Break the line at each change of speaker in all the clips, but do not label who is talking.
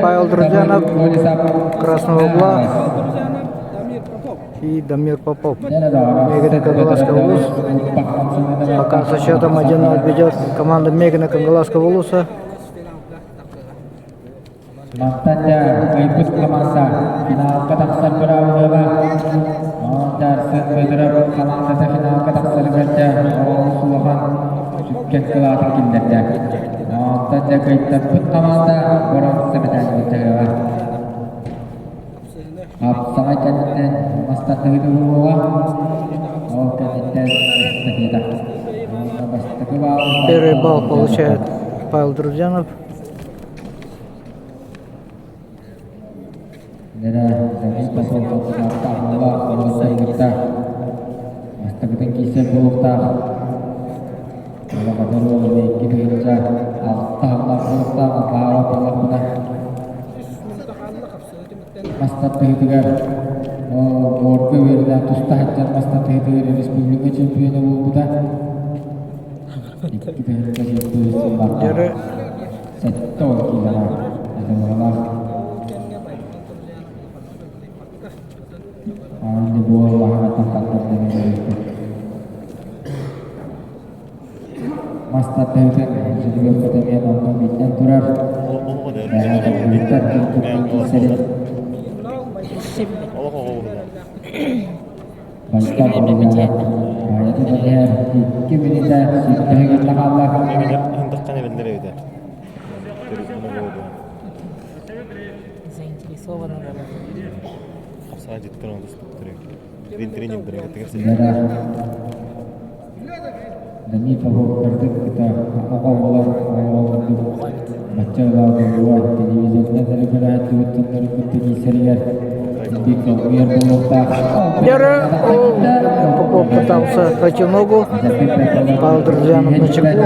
Павел Друзьянов, Красного угла и Дамир Попов. Мегино Кангаласского улус. Пока со счетом 1-0 ведет команда Мегино Кангаласского улуса.
Мантан да кыайбыт хамаанда финалга тахсар быраабылаба. Онон Арсен Федоров хамаандата финалга тахсарыгар да олус улахан сүпкэн кылаатын киллэрдэ. Онтон да кыайтарбыт хамаанда боруонса мэтээлин таһыаҕа. Хапсаҕай кэнниттэн мастардыһыы буолуоҕа. Ол кэнниттэн эстафета. Уонна бастакы баалы
Первый балл получает Павел Друзьянов.
Дэрэ Давид посол Ахмала Олоссайгытта бастакытын киирсэр буолуохтаах. Олохотор уолу 26 халлаах буолуохтаах Аллаара буоллахпына мас тардыһыытыгар Орго үөрэнэ туста сылдьар мас тардыһыытыгар республика чемпиона буолбута. 2021 сылларга 70 киилэҕэ атыллалаах Аан буоллаҕына таххаттар Мас тардыһыытын Жиргөккө эмиэ онно биллэн турар. Бэйэтэ киирсэрин Байта Байата түһэр 2 мүнүүтэ сүүрбэһигэр хаалла.
Заинтересованы
Дамир Попов кырдык кыта оҕо буолар оҕолордук бачча ылаа телевизорынан эрэ көрөөччүбүт дьоннорун кытта киирсэригэр долгуйар буолуохтаах.
Попов пытался пройти ногу, Павел Друзьянов на чеку.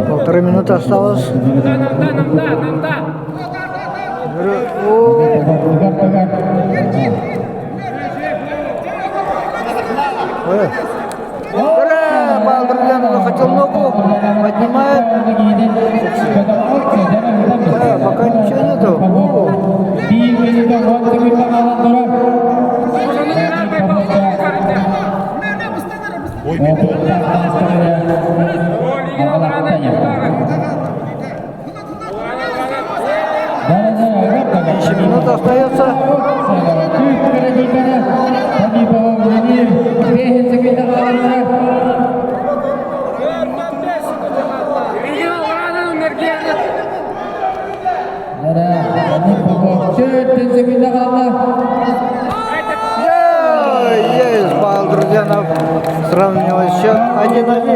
Полторы минуты осталось. Ура! Павел Друзьянов захотел ногу, поднимает. Да, пока ничего нету. О. Меньше минуты остается. Есть балл, друзья, сравнивает счет 1-1.